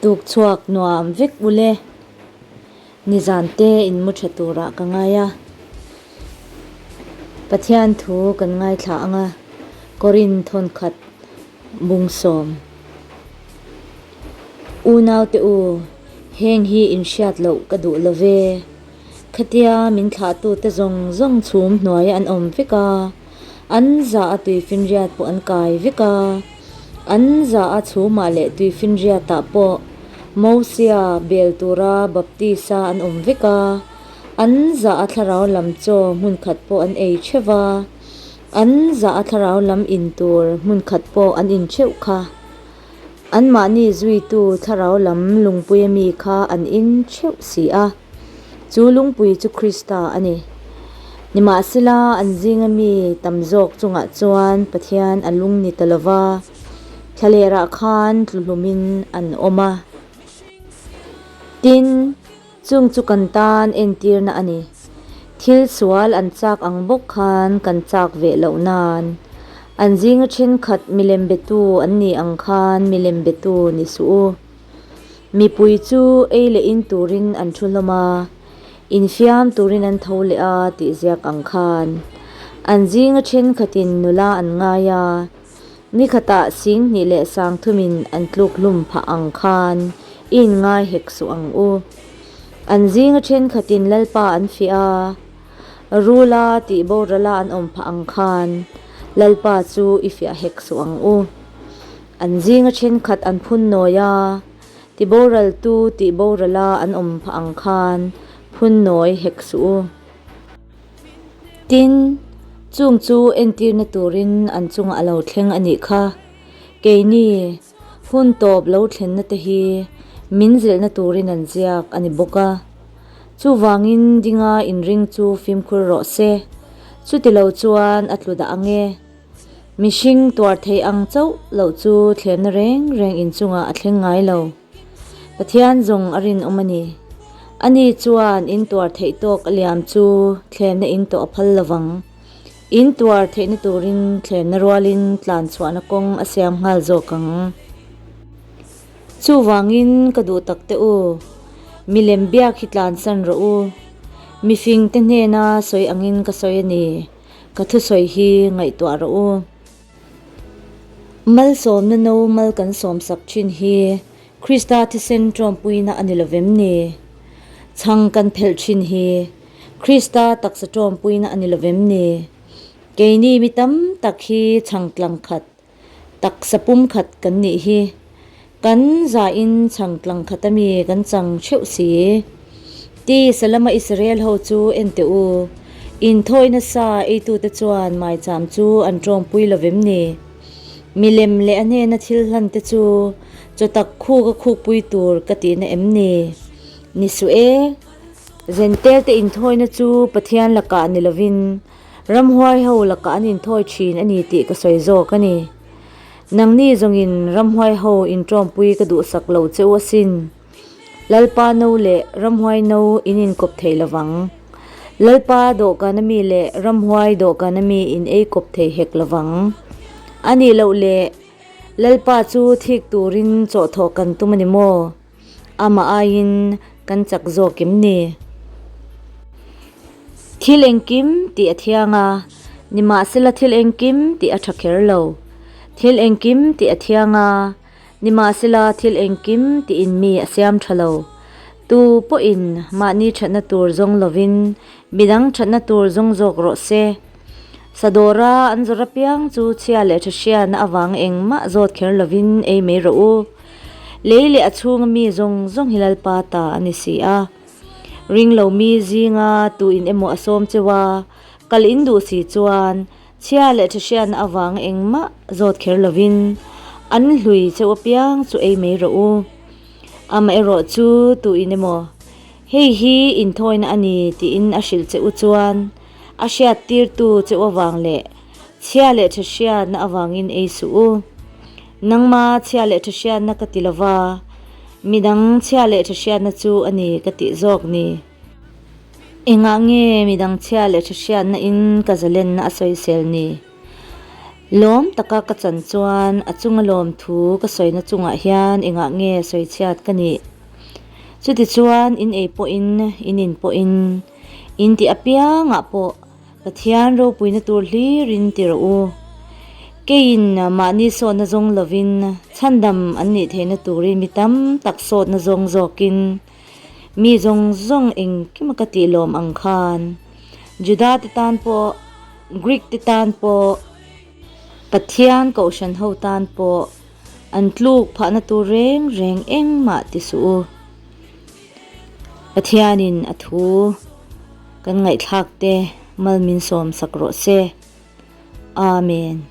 Tuk chhuak nuam vek ule. Nizan te in mu tha turah ka ngai a. Pathian thu kan ngaithla ang a, Korin thawnkhat bungsawm. Unaute u, heng hi in hriat loh ka duh lo ve. Khatia min thlahtute zawng zawng chhum hnuai an awm vek a, an za a tuifinriat pawh an kai vek a, an za a chhumah leh tuifinriatah pawh Mosia bel tura baptisa an awm vek a, an za a thlarau lam chaw hmun khat pawh an ei theuh va, an za a thlarau lam in tur hmun khat pawh an in theuh kha. Anmahni zuitu thlarau lam lungpuia mi kha an in theuh si a, chu lungpui chu Krista a ni. Nimahsela, an zinga mi tam zawk chungah chuan Pathian a lung ni ta lo va, thlalerah khan tluhlumin an awm a. Tin, Chung chu kan tan entirna a ni. Thil sual an chak ang bawk khan kan chak ve loh nan. An zinga thenkhat milem betu an ni ang khan milem betu ni suh u. Mipui chu ei leh in turin an thu hlawm a, infiam turin an tho leh a tih ziak ang khan. An zinga thenkhatin nula an ngai a. Ni khatah Singhnih leh Sangthumin an tluk hlum phah ang khan i inngai hek suh ang u. An zinga thenkhatin Lalpa an fiah a, Rula tih borala an awm phah ang khan Lalpa chu i fiah hek suh ang u. An zinga thenkhat an phun nawi a, tiboraltu tih borala an awm phah ang khan phun nawi hek suh u. Tin, chung chu entirna turin an chungah a lo thleng a nih kha. Keini, hun tawp lo thlenna te hi min zilhna turin an ziak a ni bawk a. Chuvangin dinga inring chu fimkhur rawh se, chutilo chuan a tlu dah ang e. Mihring tuar theih ang chauh loh chu thlemna reng reng inchungah a thleng ngai lo. Pathian zawng a rinawm a ni. Ani chuan in tuar theih tawk a liam chu thlemna in tawh a phal lo vang. In tuar theihna turin thlemna rualin tlan chhuahna kawng a siam nghal zawk ang. Chuvangin ka duh tak teh u, milem biak hi tlansan rawh u. Mifingte hnena sawi angin ka sawi a ni. Ka thusawi hi ngaihtuah rawh u. Malsawmna no mal kan sawmsak thin hi Krista thisen tawmpuina a ni lovem ni? Chhang kan phelh thin hi Krista taksa tawmpuina a ni lovem ni? Keini mi tam tak hi chhang tlang khat Taksa pumkhat kan nih hi. Kan zain chhang tlang khat ami kan chang theuh si. Ti Salama Israel ho chu en teh u. Inthawi nasa eitute chuan maicham chu an tawngpui lovem ni? Milem leh a hnena thil hlan te chu chawtak khuk a khukpui tur ka tihna em ni? Ni suh e. Zentel te inthawina chu Pathian lakah ni lovin Ramhuai ho lakah an inthawi thin a ni tih ka sawi zawk a ni. Nangni zawngin ramhuai ho intawmpui ka duhsak lo che u asin. Lalpa no leh ramhuai no in inkawp thei lovang. Lalpa dawhkan ami leh ramhuai dawhkan ami in ei kawp thei hek lovang. A nih loh leh Lalpa chu thik turin chawhthawh kan tum a ni maw? Amah aiin kan chak zawk em ni? Thil engkim tih a thiang a, nimahsela thil engkim tih a tha kher lo. Thil engkim tih a thiang a, nimahsela thil engkim tiin mi a siam tha lo. Tu pawhin mahni thatna tur zawng lovin midang thatna tur zawng zawk rawh se. Sadawra an zawrh apiang chu chhia leh tha hriatna avang engmah zawt kher lovin ei mai rawh u. Lei leh a chhunga mi zawng zawng hi Lalpa ta a ni si a. Ring lo mi zinga tu in emaw a sawm cheu a, kal in duh si chuan chhia leh tha hriatna avang engmah zawt kher lovin an hlui cheu apiang chu ei mai rawh u. Amaherawh chu tu in emaw, Hei hi inthawina a ni tiin a hrilh che u chuan a hriattirtu cheu avang leh chhia leh tha hriatna avangin ei suh u. Nangma chhia leh tha hriatna ka ti lova, midang chhia leh tha hriatna chu a ni ka tih zawk ni. Engah nge midang chhia leh tha hriatna in ka zalenna a sawisel ni? Lawm taka ka chan chuan a chunga lawmthu ka sawina chungah hian engah nge sawichhiat ka nih? Chutichuan in ei pawhin, in in pawhin, in tih apiangah pawh Pathian ropuina tur hlirin ti rawh u. Keiin mahni sawtna zawng lovin chhandam an nih theihna turin mi tam tak sawtna zawng zawkin mi zawng zawng engkima ka tih lawm ang khan Juda te tan pawh Greek te tan pawh Pathian kohhran ho tan pawh an tluk phahna tur reng reng engmah ti suh u. Pathianin a thu kan ngaihthlak te mal min sawm sak rawh se. Amen.